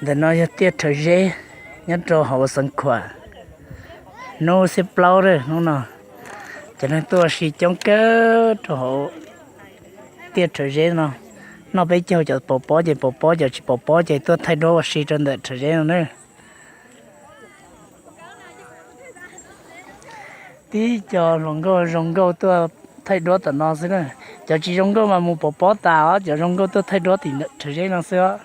Ntawm no yog tiaj rhawv zeb nyob rau hauv Xeev Khuam. Hnub xiab plaub lawm, hnub no cov neeg tuaj ua si coob kawg rau hauv tiaj rhawv zeb no. Noj peb caug, cov pom pob ces pom pob, cov tsis pom pob ces tuaj thaij duab ua si rau ntawm rhawv zeb no na. Tib co hluas nkauj zoo nkauj tuaj thaij duab tom no xwb na. Cov tsis zoo nkauj mas mus pov pob tas os, cov zoo nkauj tuaj thaij duab tim rhawv zeb no xwb os.